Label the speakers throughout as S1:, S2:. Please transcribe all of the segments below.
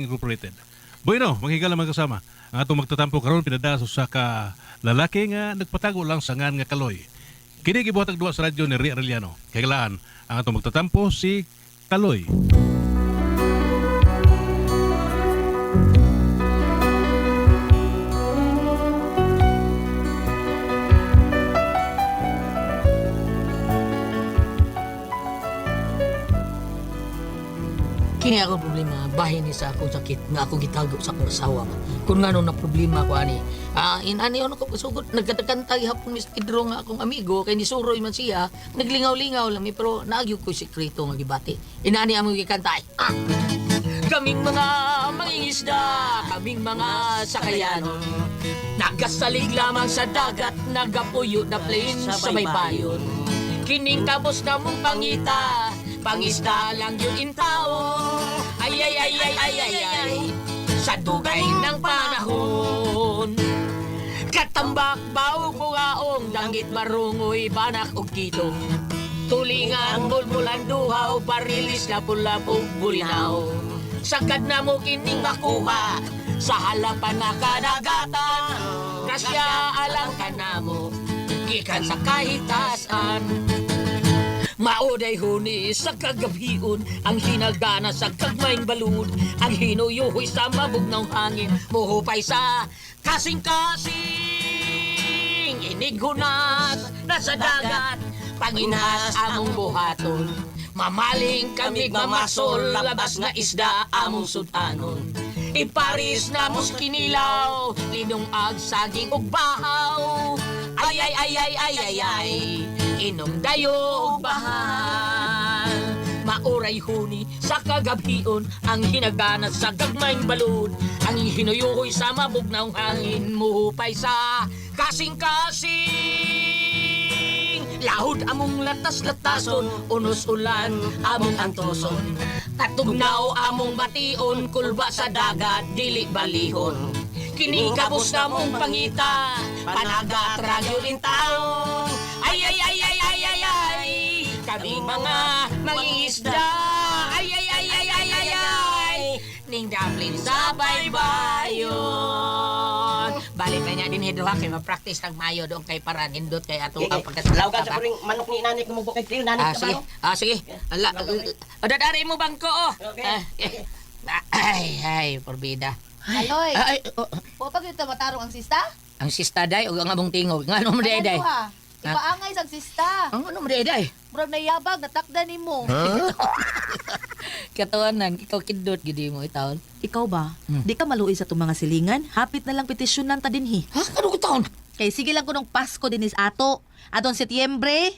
S1: Incorporated. Bueno, mga higala, mga kasama, ang atong magtatampo karon pinadala sa usa ka lalaki nga nagpatago lang sa ngan nga Kaloy. Kini gibuhat duwa sa radyo ni Ria Arellano. Kailangan ang atong magtatampo si Kaloy.
S2: Kini ako problema, bahin ni sa akong sakit nga ako gitago sa akong asawa ba. Kung ngano na problema ko ani. Ah, inani ono ko sugod nagkatakanta gihapon Miss Pedro nga akong amigo kay nisuroy man siya, naglingaw-lingaw lang mi pero naagyo ko sekreto nga gibati. Inani among gikanta ay. Ah! Kaming mga mangingisda, kaming mga sakayanon. Nagasalig lamang sa dagat, nagapuyo na plane sa baybayon. Kining kabos na mong pangita, pangisda lang yun in tao. Ay, ay, ay, ay, ay, ay, ay, sa dugay ng panahon. Katambak, baog, bugaong, danggit, marungoy, banak, ug kitong. Tulingan, bulbulan, duhaw, barilis, lapu-lapu, bulinaw. Sagad na mo kining makuha, sa halapan na kadagatan. Kasya alang ka na mo, gikan sa kahitasan. Maoday huni sa kagabion, ang hinagana sa kagmayng balud, ang hinuyuhoy sa mabugnaw hangin, muhupay sa kasing-kasing. Inighunas nasa dagat, panginhas among buhaton. Mamaling kami mamasol, labas nga isda among sudanon. Iparis na muskinilaw, linong ag saging ug bahaw. Ay ay ay ay ay ay ay, inom dayo og bahal. Mauray huni sa kagabion, ang hinagana sa gagmayng balud, ang hinuyuhoy sa mabugnaw hangin, muhupay sa kasing-kasing. Lahod among latas-latason, unos ulan among antoson. Katugnaw among bation, kulba sa dagat, dili balihon. Kini kabos na mong pangita, panagat radyo in taon. Ay, ay, ay, ay, ay, ay, ay, kami mga mangingisda. Ay, ay, ay, ay, ay, ay, ay, ning daplin sa baybayon. Balik na niya din hidro ha, kay ma-practice ng mayo doon kay para nindot kay ato ang pagkatalaw
S3: Lawgan sa kuring manok ni nanay kumubo kay Trio, nanay
S2: Ah,
S3: ka
S2: sige.
S3: ba?
S2: Ah, sige. Ala, dadari mo bangko, oh.
S3: Okay.
S2: Ah, eh. Ay, ay, porbida.
S4: Aloy,
S2: Ay, oh,
S4: po pag ito matarong ang sista?
S2: ang sista day o ang among tingog. Nga ano mo day day?
S4: Ano ha? Ipaangay sang sista.
S2: Ang ano mo day day?
S4: Murag nayabag, natakda nimo.
S2: Katawanan, ikaw kindot gidi mo itawon.
S5: Ikaw ba? Di ka maluoy sa itong mga silingan? Hapit na lang petisyonan ta dinhi.
S2: Ha, kano ko taon?
S5: Kay sige lang kunong Pasko dinis ato. Aton Setyembre,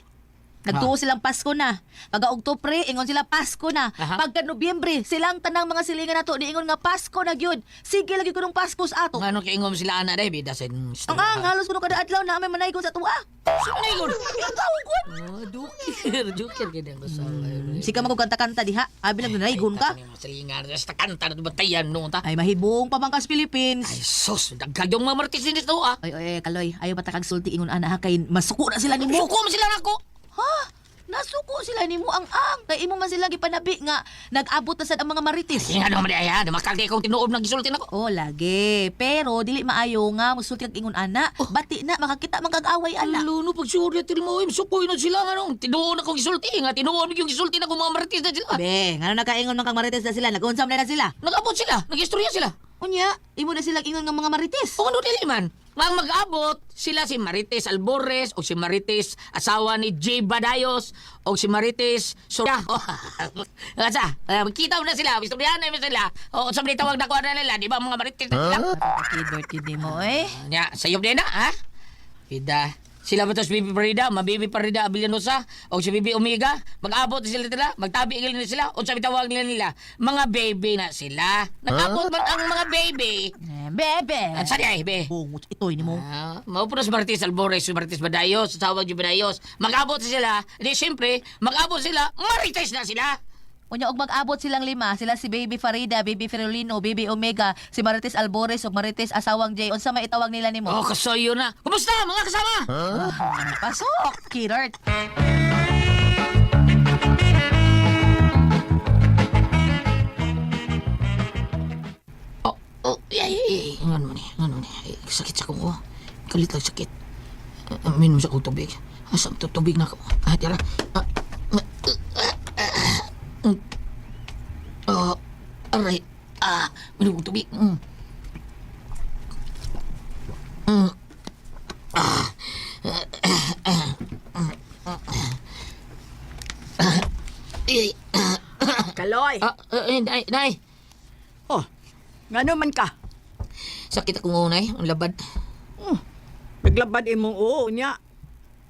S5: nagtuo silang Pasko na. Pagka Oktubre, ingon sila Pasko na.
S2: Aha.
S5: Pagka Nobyembre, silang tanang mga silingan nato niingon nga Pasko na gyud. Sige lagi kunong Pasko sa ato.
S2: Nga ano kay ingom sila ana day bida sa
S5: Ang ang halos kuno kada adlaw na may manaygon sa tuwa.
S2: Sunaygon.
S5: Ikaw gud.
S2: Oh, dukir, dukir gid ang usawa.
S5: Sika man kanta-kanta diha, abi lang nanaygon ka.
S2: Ay, silingan, sa kanta na batayan no ta.
S5: Ay mahibong pa man kas Philippines.
S2: Ay sus, daghan yung mga martis din ito ah.
S5: Ay, ay, kaloy, ayaw ba takag sulti ingon ana ha kay masuko na sila nimo.
S2: Suko man sila nako.
S5: Ha? Nasuko sila nimo ang ang kay imo man sila gipanabi nga nag-abot na sad ang mga marites.
S2: Nga naman ay ha, makagdi kong tinuod nang gisulti nako.
S5: Oh, lagi. Pero dili maayo nga musulti kag ingon ana. Bati na makakita man kag away ana.
S2: Luno pag sure til mo, sukoy na sila nga nung tinuod akong gisulti nga tinuod yung gisulti na kung mga marites na sila.
S5: Be, ngano nakaingon man kang marites na sila, nag-unsam na na sila.
S2: Nag-abot sila, nag-istorya sila.
S5: Unya, imo na sila ingon nga mga marites.
S2: O ano dili man? Nga ang mag-abot sila si Marites Albores o si Marites asawa ni J. Badayos o si Marites Soria. Oh, nga sa, kita mo na sila, istoryahan na mo sila. O sa tawag na kuha na nila, di ba mga Marites na sila?
S5: Kidort gid nimo eh.
S2: Nya, sayop din na, ha? Ida. Sila ba to si Bibi Parida, Mabibi Parida Abillanusa, o si Bibi Omega, mag-abot sila nila, magtabi nila sila, o sabi tawag nila nila, mga baby na sila. Nag-abot man ang mga baby.
S5: Eh, Bebe.
S2: At sa ay, be.
S5: Bungot itoy nimo.
S2: Ah, mao po na si Martis Albores, si Martis Badayos, tawag yung Badayos. Mag-abot sila, di siyempre, mag-abot sila, Marites na sila.
S5: Unya og mag-abot silang lima, sila si Baby Farida, Baby Ferolino, Baby Omega, si Marites Albores ug Marites asawang Jay. Unsa may itawag nila nimo?
S2: Oh, kasayo na. Kumusta mga kasama?
S5: Pasok, Kidort.
S2: Oh, ay, ay, ay. Ngano ni, ngano ni. Ay, sakit sa akong ulo. Kalit lang sakit. Ah, minom sa akong tubig. Asa ang tubig na ako? Ah, tira. Ah, ah, ah, ah, ah. Oh, aray. Ah, minom kong tubig. Ah. Ay,
S6: Kaloy.
S2: ah, ah, nay, nay.
S6: Oh, ngano man ka?
S2: Sakit akong ulo, nay. Ang labad.
S6: Naglabad imong oo niya.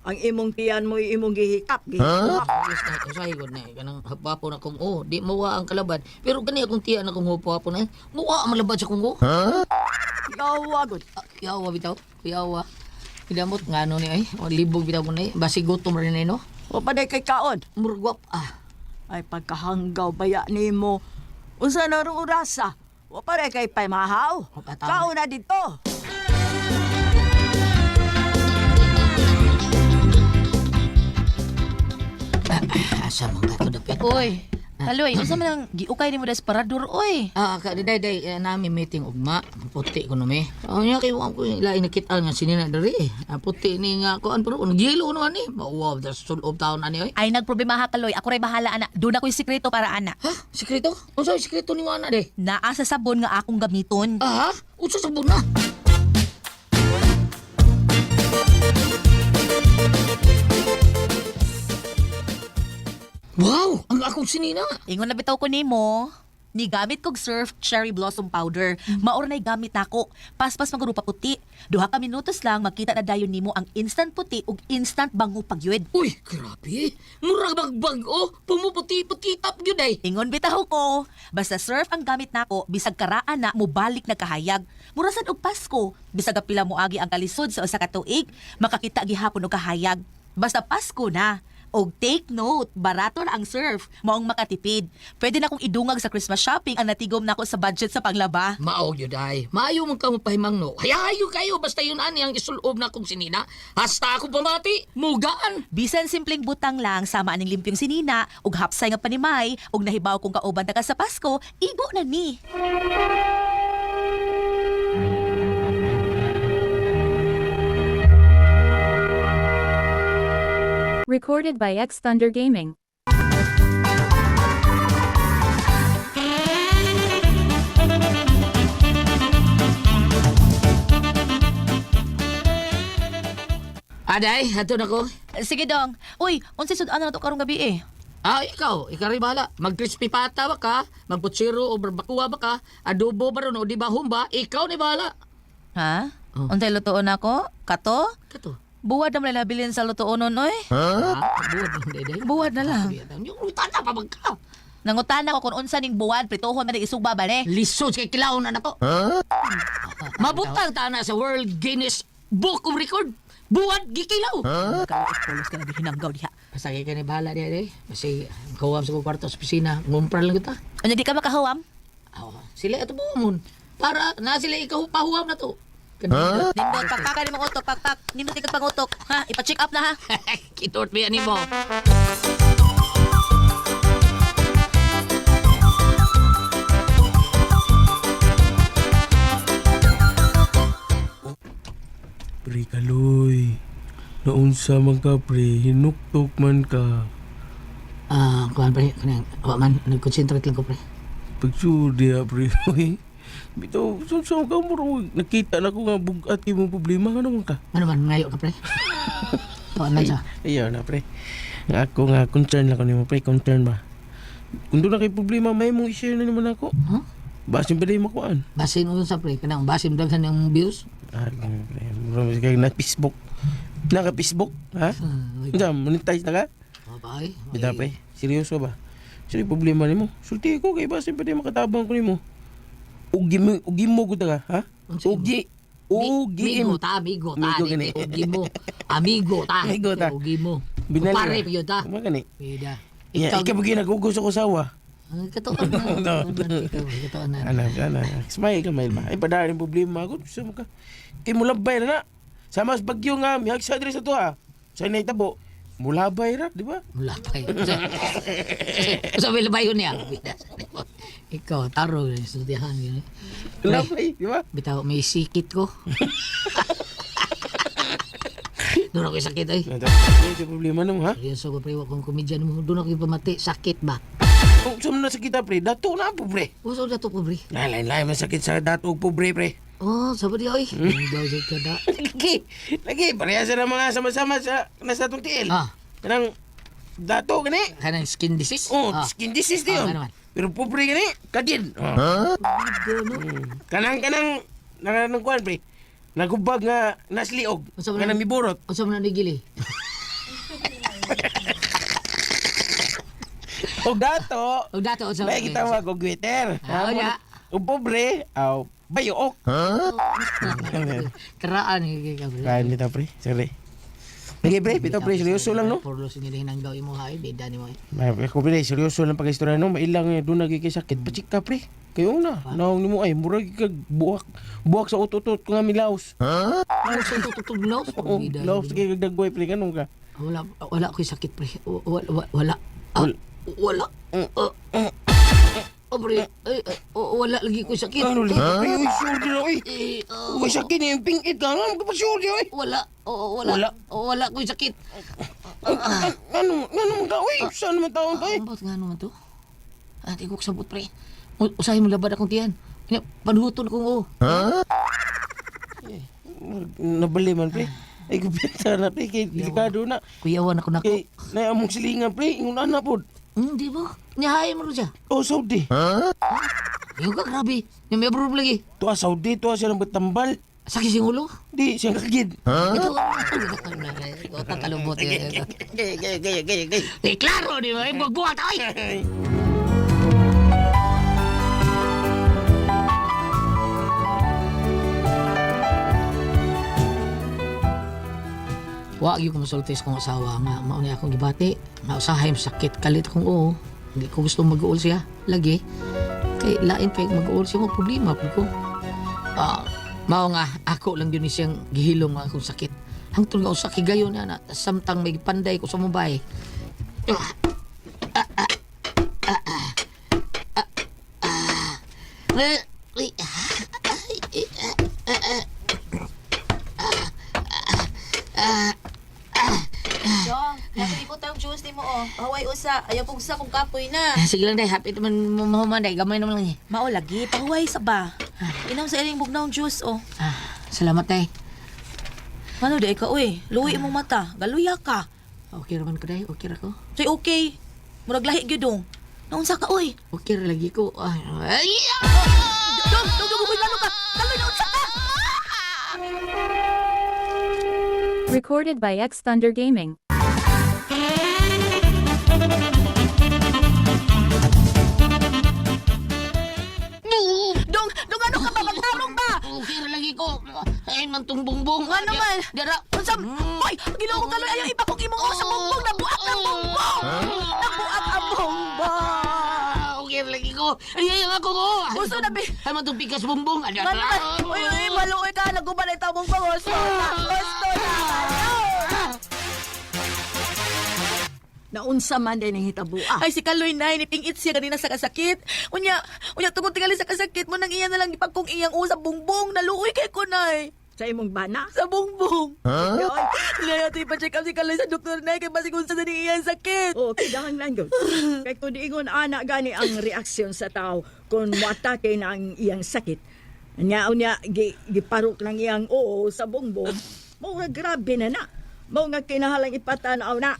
S6: Ang imong tiyan mo imong gihikap. Gihikap.
S2: Yes, na, usahay ko na, kanang hapapon akong oh, di mawa ang kalabad. Pero kani akong tiyan akong hapapon ay, mawa ang malabad sa akong oh.
S6: Yawa gud.
S2: Ah, Yawa bitaw, yawa. Pidamot nga ano ni ay, o, libog bitaw ko na ay, basi gutom rin ay no.
S6: O paday kay kaon.
S2: Murgwap ah.
S6: Ay pagkahanggaw baya nimo. Unsa na rong orasa? Wa paday kay pamahaw.
S2: O, patama.
S6: Kaon na dito.
S2: Asa man ka to dapit.
S5: Oy, Kaloy, unsa man ang giukay nimo das parador oy?
S2: Ah, ka day day eh, nami meeting ugma. Puti ko no me. Oh, nya kay wa ko lain nakita nga sinina diri. Eh. Ah, puti ni nga kuan pero nagyelo no ani. Wow, das sulob taon ani oy.
S5: Ay nagproblema ha Kaloy, ako ray bahala ana. Doon ako'y sikreto para ana.
S2: Ha? Sikreto? Unsa yung sikreto ni Wana de?
S5: Naa sa sabon nga akong gamiton.
S2: Ah, ha? Unsa sabon na? Wow, ang akong sinina.
S5: Ingon na bitaw ko nimo. Ni gamit kog Surf Cherry Blossom Powder. Maor na'y gamit nako. Paspas maguro pa puti. Duha ka minutos lang makita na dayon nimo ang instant puti ug instant bango pagyud.
S2: Uy, grabe. Murag magbag-o. Pumuputi-puti tap gyud ay.
S5: Ingon bitaw ko. Basta Surf ang gamit nako, bisag karaan na mobalik na kahayag. Mura sad og Pasko, bisag pila moagi ang kalisod sa usa ka tuig, makakita gihapon og kahayag. Basta Pasko na. Og take note, barato na ang Surf, maong makatipid. Pwede na akong idungag sa Christmas shopping ang natigom nako sa budget sa panglaba.
S2: Mao gyud ay. Maayo man ka mo pahimang no. Hayayo kayo basta yun ani ang isulob na akong sinina. Hasta ako pamati, mugaan.
S5: Bisan simpleng butang lang sama aning limpyong sinina ug hapsay nga panimay ug nahibaw kong kauban ta ka sa Pasko, igo na ni.
S7: Recorded by X Thunder Gaming.
S2: Aday, ato na ko.
S5: Sige dong. Uy, unsay sud-an na to karong gabi eh?
S2: Ah, ikaw, ikaw rin bahala. Mag-crispy pata ba ka? Magputsiro o barbacoa ba ka? Adobo ba ron o di ba humba? Ikaw ni bahala.
S5: Ha?
S2: Oh.
S5: Unsay lutoon nako? Kato?
S2: Kato.
S5: Buwad na man nabilin sa lutoon nun, oy.
S2: Ha? Buwad lang, day.
S5: Buwad na lang.
S2: Yung tata pa magka.
S5: Nangutan ako kung unsa ning buwad, prituhon man ning isugba ba ni?
S2: Lisod kay kilaw na nako. Mabutang ta na sa World Guinness Book of Record. Buwad gikilaw.
S5: Pulos ka na hinanggaw diha.
S2: Basta kay kani bahala diha day. Kasi kuwam sa kong kwarto sa opisina, ngumpra lang kita.
S5: Unya di ka makahuwam?
S2: Aw, sila ato buwamon. Para na sila ikaw pahuwam na to. Huh?
S5: Nindot, pakpakan ni mong utok, pakpak. Nindot ikag pangutok. Ha? Ipa-check up na ha.
S2: Kitort ba yan mo?
S8: Pre Kaloy, naunsa man ka pre, hinuktok man ka.
S2: Ah, kuan pre, kanang wa man nag-concentrate lang ko pre.
S8: Pagsuod diha pre. Uy, Bitaw, sa ka mo nakita na ko nga bugat kay mong problema nga naman ka.
S2: Ano man ngayo ka pre? Wa man sa.
S8: Ayaw na pre. Nga ako nga concern lang ko nimo pre, concern ba. Kung doon na kay problema, may mong i-share na naman ako.
S2: Huh?
S8: Basin pa din makuan.
S2: Basin mo sa pre, kanang basin daghan ng views.
S8: Ah, ganun, pre. Mura kay na Facebook. Naka Facebook, ha? Unsa monetize na ka?
S2: Oh, bay.
S8: Bitaw pre, seryoso ba? Sino yung problema nimo? Sulti ko kay basin pa din makatabang ko nimo. Ugi mo, ugi mo gud ka, ha?
S2: Unsa
S8: Ugi ugi
S2: Amigo ta, amigo ta.
S8: Amigo gani.
S2: Ugi mo. Amigo ta.
S8: Amigo ta.
S2: Ugi mo.
S8: Binali.
S2: Pare gyud ta.
S8: Uma gani.
S2: Bida.
S8: Ya, ikaw ba ginagugos ako sawa?
S2: Ang katuon na.
S8: No.
S2: Katuon na.
S8: Anak, anak. Smile ka, smile ba? Ay, padarin problema ako. Gusto mo ka. Kay mo labay na na. Sama sa bagyo nga, mihag sa diri sa tuha. Sa inay tabo. Mulabay ra, di ba?
S2: Mulabay. Sa may labayon niya. Ikaw, taro, sultihan. Yun.
S8: Labay, di ba?
S2: Bitaw, may sikit ko. Doon ako sakit ay.
S8: Ano problema namo ha?
S2: Seryoso ko pre, wa kong komedya mo. Doon ako pamati, sakit ba?
S8: Oh, sa man na sakit pre, dato na pobre.
S2: Uso na to pobre.
S8: Lain-lain man sakit sa dato og pobre pre.
S2: Oh, sabi niya, oy. Daw sa kada.
S8: Lagi, lagi pareha sa mga sama-sama sa nasa atong tiil.
S2: Ah.
S8: Kanang dato gani.
S2: Kanang skin disease?
S8: Oh,
S2: Ah.
S8: skin disease di
S2: Ah,
S8: yun.
S2: ano man?
S8: Pero pobre gani, kadin. Oh.
S2: Gano.
S8: Kanang kanang kanang kuan pre. Nagubag nga nasliog.
S2: Unsa man
S8: Kanang miburot.
S2: Unsa man ang nigili?
S8: Og dato,
S2: Og dato unsa man?
S8: may gitawag og waiter.
S2: Ah, unya.
S8: Og pobre, aw bayok.
S2: Karaan eh, kay pre.
S8: Kain bitaw pre, sorry. Lagi pre, bitaw pre, seryoso lang no.
S2: Porlo sinili nang gaw imo hay, bida nimo. Eh.
S8: May ako pre, seryoso lang pag-istorya no, mailang eh, doon nagiging sakit. Patsika pre. Kayo na, naong nimo ay murag kag buwak, buwak sa utot-utot nga milaos.
S2: Ano sa tututog laos?
S8: Oh,
S2: Bida.
S8: laos kay kag dagway pre kanong ka.
S2: Wala wala ko'y sakit pre. Wala wala. Ah, wala. Ah. Oh, pre, ay, ay, oh, wala lagi ko'y sakit.
S8: Ano lagi pre, uy sure di na oy.
S2: Eh, oh,
S8: Uy sakit ni yung pingit ka nga, pa sure di oy.
S2: wala. Oh, wala.
S8: Wala.
S2: Oh, wala ko'y sakit.
S8: Ano, ano man ka oy, saan naman taon ka oy?
S2: Ambot nga naman to. Ah, di ko sabot pre. Usahay mo labad akong tiyan. Nya, Panuhuton kong oh.
S8: Nabali man pre. Ay kumpiyansa na pre, kay delikado na.
S2: Kuyawan ako nako.
S8: Kay na among silingan pre, ingon ana pod.
S2: Di ba? Nyahay mo rin siya.
S8: Oh, Saudi.
S2: Yung ka, grabe. Nya may approve lagi.
S8: Tuwa Saudi, tuwa siya ng tambal.
S2: Sakit siyang ulo.
S8: Di, siya kagid.
S2: Ito. Ito, tatalubot.
S8: Gay, gay, gay, gay, gay.
S2: Eh, klaro, di ba? Eh, magbuhat, ay! Wa gyud ko masulti sa kong asawa nga mao ni akong gibati. Nga usahay sakit kalit akong oo. Hindi ko gusto mag-uol siya lagi. Kay lain pa yung mag-uol siya mo problema pud ko. Ah, mao nga ako lang yun ni siyang gihilom nga akong sakit. Hangtod nga usa gayon na na samtang may panday ko sa mobile.
S5: Dong, napili ko tayong juice nimo oh. Pahuway usa, ayaw pugsa kung kapoy na.
S2: Sige lang day, happy naman mo man day, gamay naman lang eh.
S5: Mao lagi, pahuway sa ba. Inom sa iling bugnaw juice oh.
S2: Ah, salamat day.
S5: Ano di ka uy, luwi imong mata, galuya ka.
S2: Okay raman ko day, okay ra ko.
S5: Say okay. Murag lahi gyud dong. Naunsa ka uy?
S2: Okay ra lagi ko. Ay, ay, ah!
S5: Dong, dong, dong, uy, lalo ka. Lalo naunsa ka.
S7: Recorded by X Thunder Gaming.
S5: Dong, dong ano ka ba magtarong ba?
S2: Okay ra lagi ko. Ay man tong bongbong.
S5: Nga naman.
S2: Dara.
S5: Unsa? Uy, Ginoo ko kaloy ayaw ipakong imong ulo sa bongbong, nabuak ang bongbong. Nabuak ang bongbong.
S2: Ah, okay ra lagi ko. Ay, ay, ang ako ko.
S5: Uso na, bi.
S2: Ay man tong pikas bongbong. Ay,
S5: Nga naman. Uy, uy, maluoy ka naguban ay tao bongbong. Husto na, husto na.
S6: Naunsa man din ang hitabua.
S5: Ay si Kaloy nay nipingit siya kanina sa kasakit. Unya, unya tungod tingali sa kasakit mo nang iya na lang ipagkong iyang usa bongbong naluoy kay ko nay.
S6: Sa imong bana.
S5: Sa bongbong.
S6: Huh?
S5: Nay, ato ipa-check up si Kaloy sa doktor nay kay basig unsa sa ni iyang sakit.
S6: Oh, kinahanglan gyud. Kay kun ingon ana gani ang reaksyon sa tao kung moatake na ang iyang sakit. Nya unya gi, giparok lang iyang oo sa bongbong. Mao nga grabe na na. Mao nga kinahalang ipatan-aw na.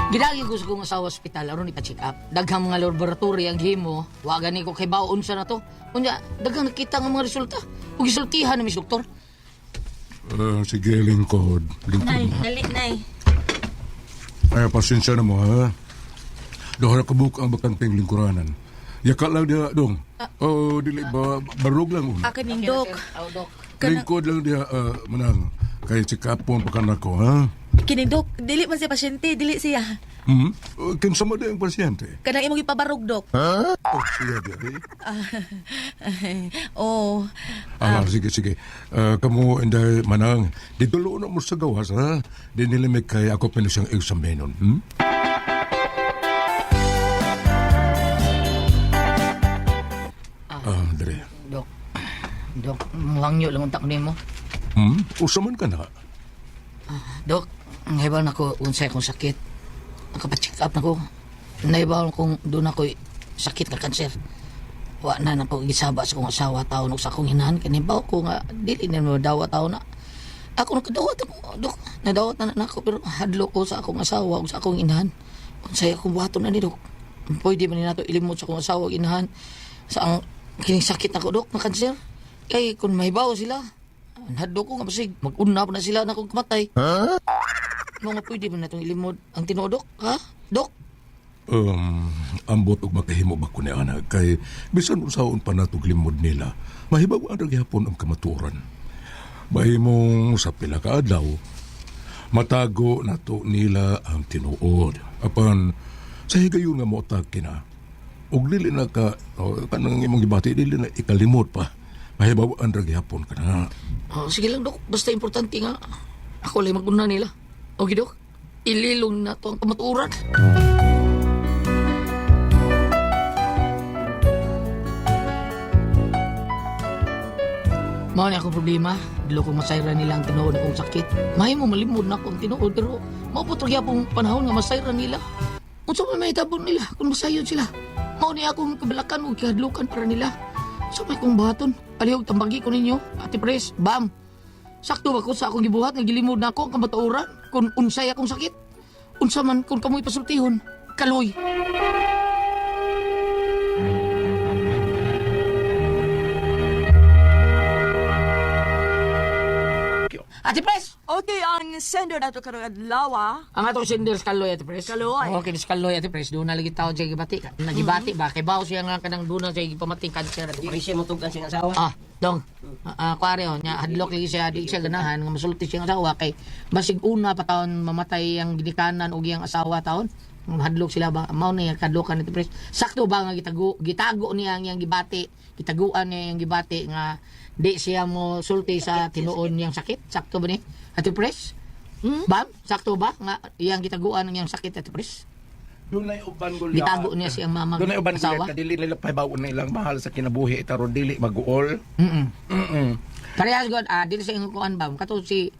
S2: Gidagi ko sa kong asawa ospital aron ipa-check up. Daghang mga laboratory ang gihimo, wa gani ko kay baon sa na to. Unya, daghang nakita nga mga resulta. Ug gisultihan ni Miss Doktor.
S9: Ah, sige, lingkod. Lingkod
S5: Nay,
S9: mo.
S5: dali nay.
S9: Ay, pasensya na mo, ha? Doon ka buk ang bakanting lingkuranan. Yaka lang diha, dong. Oh, dili ba, barog lang una.
S5: Akaning dok.
S2: Aw, dok.
S9: Lingkod lang diha, manang. Kay sikapon pa ka na ko, ha?
S5: Kining dok, dili man siya pasyente, dili siya.
S9: Hmm? Kinsa man di ang pasyente?
S5: Kanang imong ipabarog, Dok.
S9: Oh, siya di.
S5: Oh,
S9: Ah, sige, sige. Kamu, inday, manang, ditulo na mo sa gawas, ha? Di nila may kaya ako pinasang eksamenon, Ah, dere.
S2: Dok. Dok, muhangyo lang unta ko nimo.
S9: Hmm? Usaman ka na.
S2: Dok, nahibaw na ko unsay akong sakit. Nakapa-check up na ko. Nahibaw kung doon ako sakit na kanser. Wa na nako gisaba sa akong asawa taon ug sa akong inahan kay nahibaw ko nga dili na mo dawa taon na. Ako nakadawat ako, dok. Nadawat na nako pero hadlo ko sa akong asawa ug sa akong inahan. Unsay akong buhaton ani, dok? Pwede man ni nato ilimot sa akong asawa ug inahan sa ang kining sakit nako, dok, na kanser. Kay kung mahibaw sila, hadlo ko nga basig mag-una pa na sila na akong kamatay. Mga pwede man natong ilimod ang tinuod, Dok, ha? Dok?
S9: Ambot og makahimo ba ko ni ana kay bisan usaon pa natog limod nila, mahibaw ang gihapon ang kamatuoran. Mahimong sa pila ka adlaw, matago nato nila ang tinuod. Apan sa higayon nga mootag kina, og dili na ka o, kanang imong gibati dili na ikalimot pa. Mahibaw ang gihapon kana.
S2: Oh, sige lang, Dok. Basta importante nga. Ako lang mag-una nila. Okay, Dok? Ililong na to ang kamatuoran. Mao ni akong problema. Dilo ko masayra nila ang tinuod akong sakit. Mahimo malimod na ako ang tinuod pero mao po pong panahon nga masayra nila. Unsa man may tabon nila kung masayon sila. Mao ni akong kabalakan ug kihadlukan para nila. Sa may kong buhaton. Palihog tambagi ko ninyo, Ate Pres, bam. Sakto ba ko sa akong gibuhat nga gilimod na ako ang kamatuoran kung unsay akong sakit. Unsa man kung kamoy pasultihon, kaloy. Ate Pres!
S6: Okay, ang sender nato karong adlaw.
S2: Ang atong sender sa Kaloy, Ate Pres.
S6: Kaloy.
S2: Okay, sa Kaloy, Ate Pres. Doon na lagi tao siya gibati. Nagibati ba? Kay bao siya nga kanang doon na siya gipamating cancer, Ate
S3: Dili
S2: Pres.
S3: siya mutugan siyang asawa.
S2: Ah, dong. Kuwari oh, nya hadlok lagi siya, di siya ganahan nga masulti siya ang asawa kay basig una pa taon mamatay ang ginikanan og iyang asawa taon. Hadlok sila ba mao ni kadlokan ni Pres. Sakto ba nga gitago gitago niya ang iyang gibati, gitaguan niya ang gibati nga di siya mo sulti sa tinuon niyang sakit. Sakto ba ni Ate Pres? Bam, sakto ba nga iyang gitaguan ang iyang sakit, Ate Pres?
S10: Dunay uban gulyat.
S2: Gitago niya siyang mama
S10: Dunay uban
S2: asawa.
S10: gulyat. Dili nila pahibaon na ilang mahal sa kinabuhi itaron dili maguol.
S2: Mm. Parehas god, dili sa ingon kuan bam. Kato si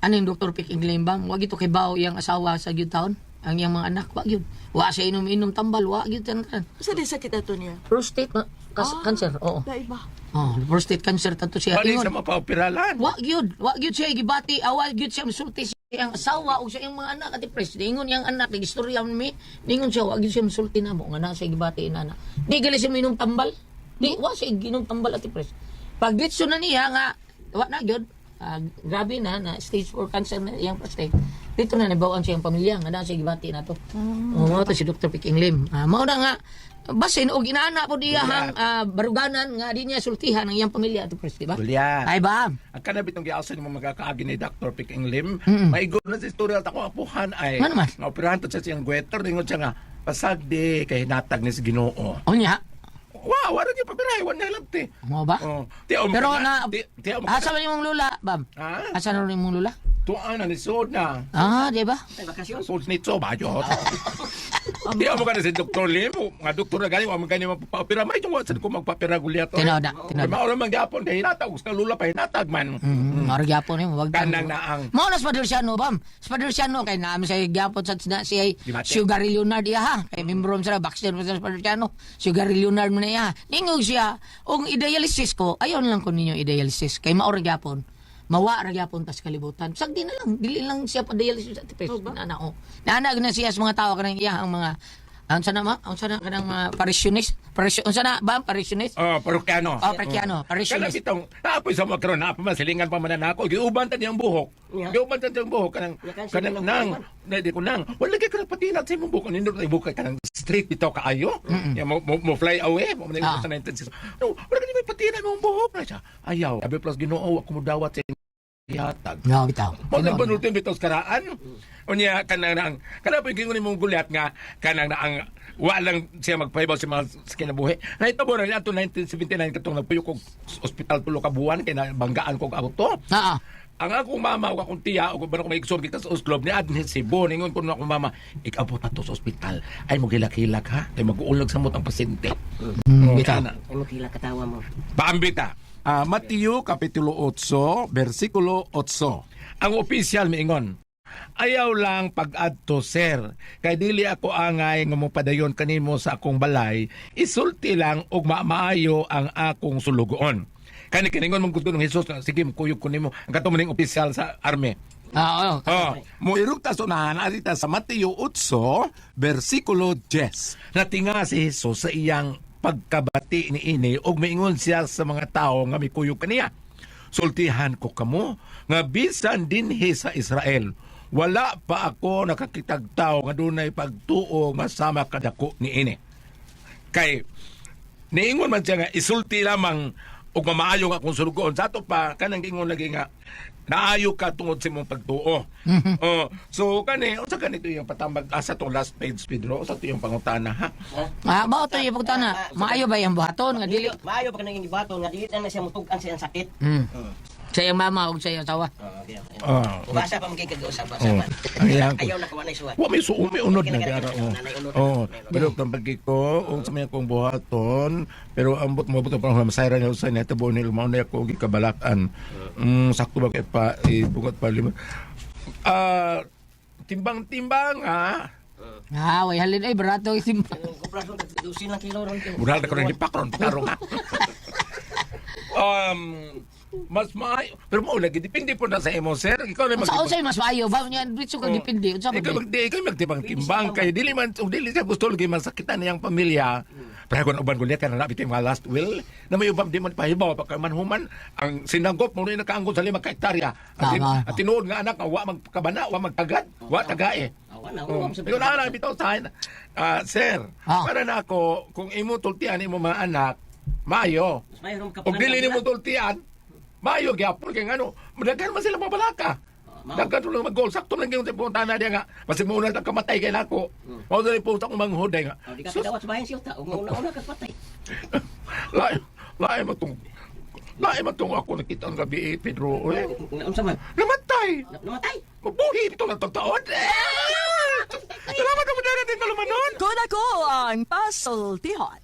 S2: ano yung Dr. Pick England bam, wag ito kay bao iyang asawa sa gyud taon. Ang iyang mga anak wa gyud. Wa siya inom-inom tambal, wa gyud tanan.
S6: Sa di sakit ato niya?
S2: Prostate cancer, oo.
S6: Dai ba?
S2: Oh, prostate cancer tanto siya.
S10: Bali
S2: Ingon,
S10: sa mapaoperalan.
S2: wa gyud siya gibati, awa gyud siya misulti sa iyang asawa o sa iyang mga anak ati pres. Ningon iyang anak, nagistorya man mi. Ningon siya wa gyud siya misulti namo nga na siya gibati inana. Di gali siya minom tambal. Di wa siya ginom tambal ati pres. Pag ditso na niya nga wa na gyud, grabe na na stage 4 cancer na iyang prostate. Dito na nabawaan siya ang pamilya nga na siya gibati na to. Oh, mao to si Dr. Piking Lim. Mao na nga basin og inaana po diya hang baruganan nga di niya sultihan ang iyang pamilya ati pres, di ba?
S10: Gulyat.
S2: Ay ba?
S10: Ang kanabit ng giasan mo magkakaagi ni Dr. Pick Lim, maigo na sa istorya ta ko apuhan ay.
S2: Ano man?
S10: Naoperahan to sa siyang gweter ningon siya nga pasag di kay natag ni sa Ginoo.
S2: Unya,
S10: Wow, wala niya papirahe, wala niya hilabti.
S2: mo ba?
S10: Oh, ti o
S2: Pero na,
S10: ti o
S2: asa man imong lula, bam?
S10: Ha?
S2: Asa na rin imong lula?
S10: Tuan na ni sud na.
S2: Ah, di ba?
S3: Ay, bakasyon.
S10: Sud nitso ba yo? Di mo kana si Dr. Lim, nga doktor na gani wa man gani magpaopera may tungod sad ko magpapera gulyat.
S2: Tinood na, tinood.
S10: Mao man gyapon kay hinatag sa lula pa hinatag man.
S2: Maro gyapon eh, wag
S10: Kanang naang.
S2: Mao na sa Padre Luciano, bam. Sa Padre Luciano kay naami sa gyapon sa na si
S10: Gibati.
S2: Sugar Leonard iya ha. Kay membro sa vaccine sa Padre Luciano. Sugar Leonard mo na iya. Ningog siya, og i-dialysis ko, ayaw na lang ko ninyo i-dialysis kay mao ra gyapon. Mawa ra gyapon tas kalibutan. Sagdi na lang, dili lang siya pa dialysis at pres. Na na oh. Naana na siya sa mga tao kanang iya ang mga ang sana ma, ang sana kanang mga parishionist, parishionist, unsa na ba parishionist?
S10: Oh, parokyano.
S2: Oh, parokyano,
S10: Kana
S2: parishionist.
S10: bitong naapoy sa mga karon naapoy man silingan pa man na ako giuban ta niyang buhok.
S3: Yeah.
S10: Giuban ta niyang buhok kanang
S3: Yeah, kanang
S10: kanang
S3: silingan
S10: nang
S3: pa
S10: na di ko nang wala kay kanang patilat sa imong buhok nindot na buhok kay kanang straight bitaw kaayo. Ya mo fly away mo man sa 1960. No, wala kay may patilat imong buhok na siya. Ayaw. Abi plus Ginoo ako mo dawat sa gihatag.
S2: No, bitaw.
S10: Mo nang panulti bitaw sa karaan. Unya kanang nang kanang pa gyud nimong gulyat nga kanang na ang wa lang siya magpahibaw sa mga sa kinabuhi. Nahitabo na niya ato 1979 katong nagpuyok og ospital tulo ka buwan kay nabanggaan kog auto.
S2: Ah, ah.
S10: Ang akong mama ug akong tiya ug uban ako may igsoon gikan sa Oslob ni adni Cebu, ningon ko na akong mama, ikaw po tato sa ospital ay mo gilak-hilak ha kay mag-uulag sa ang pasyente.
S2: Bitaw.
S10: Ana.
S3: Ano kila katawa mo?
S10: Paambita.
S9: Mateo Kapitulo 8, versikulo 8.
S10: Ang opisyal miingon, "Ayaw lang pag-adto, sir. Kay dili ako angay nga mopadayon kanimo sa akong balay, isulti lang og mamaayo ang akong sulugoon." Kani kiningon mong gusto ng Jesus, sige mukuyog ko nimo. Ang kato maning opisyal sa army.
S2: Ah, oh.
S10: Oh,
S9: Moirog ta sunahan arita sa Mateo 8, versikulo 10.
S10: Natinga si Jesus sa iyang pagkabati ni ini og miingon siya sa mga tawo nga mikuyog kaniya. "Sultihan ko kamo nga bisan dinhi sa Israel wala pa ako nakakitag tawo nga dunay pagtuo nga sama kadako ni ini." Kay niingon man siya nga isulti lamang og mamaayo nga akong sulugoon. Sa ato pa kanang giingon lagi nga naayo ka tungod sa imong pagtuo. Oh, so kani unsa kanito yung patambag asa tong last page, Pedro? Unsa to yung pangutana ha?
S2: Ah, bao to yung pagtana. Maayo ba yung buhaton nga dili?
S3: Maayo pa kanang gibaton nga dili na siya mutug-an sa iyang sakit.
S2: Sa iyang mama ug sa iyang asawa.
S3: Okay.
S10: Ah,
S3: Basa pa magiging kag-usap basa
S10: Oh.
S3: pa.
S10: Ang iyang
S3: Ayaw na kawanay suwat.
S10: Wa may suumi unod na diara oh. Oh, pero kang pagi ko ung sa mga kong buhaton, pero ambot mo buto pa masayra niya usay nito ni mao na ako gikabalakan. Sakto ba kay pa ibugat pa lima. Ah, timbang-timbang ha.
S2: Ah, way halin ay barato isim.
S3: Kupra ron dusin lang kilo ron.
S10: Mural na ko rin ipakron tarong ha. um, mas maayo. Pero mo lagi depende po na sa imo, sir. Ikaw na
S2: Sa unsay mas maayo ba nya bitso ka depende unsa ba?
S10: Ikaw magdi ikaw magtibang-timbang kay dili man ug dili siya gusto lagi masakitan niyang pamilya. Pero kung uban gulyat ka na nabit yung mga last will na may ubam di man pahibaw pa man human ang sinanggop mo na nakaangkon sa 5 ka hektarya. Ang,
S2: Tama.
S10: ang tinuod nga anak nga wa magkabana, wa magkagad, wa tagae.
S3: Awa na.
S10: Oh, ikaw na lang bitaw sa akin. Ah, sir, para na ako kung imo tultian imo mga anak, maayo.
S3: Mas
S10: Ug dili nimo tultian, maayo gyapon kay ngano, daghan man sila mabalaka. Daghan tulong mag-goal sakto lang gyud sa puntana diya nga. Basig mo una kamatay kay nako. Mao dali po sa akong manghuday nga.
S3: Oh, di ka
S10: Sus,
S3: kadawat sa bahin siya ta. Ug una-una ka patay.
S10: Lain lain man tong lain man tong ako nakita ang gabi eh, Pedro. Oy.
S3: Unsa man?
S10: Namatay.
S3: Namatay.
S10: Mabuhi ito lang tong taon. Eh! Salamat ka mo darating kalumanon.
S6: Kuna ko ang pasultihan.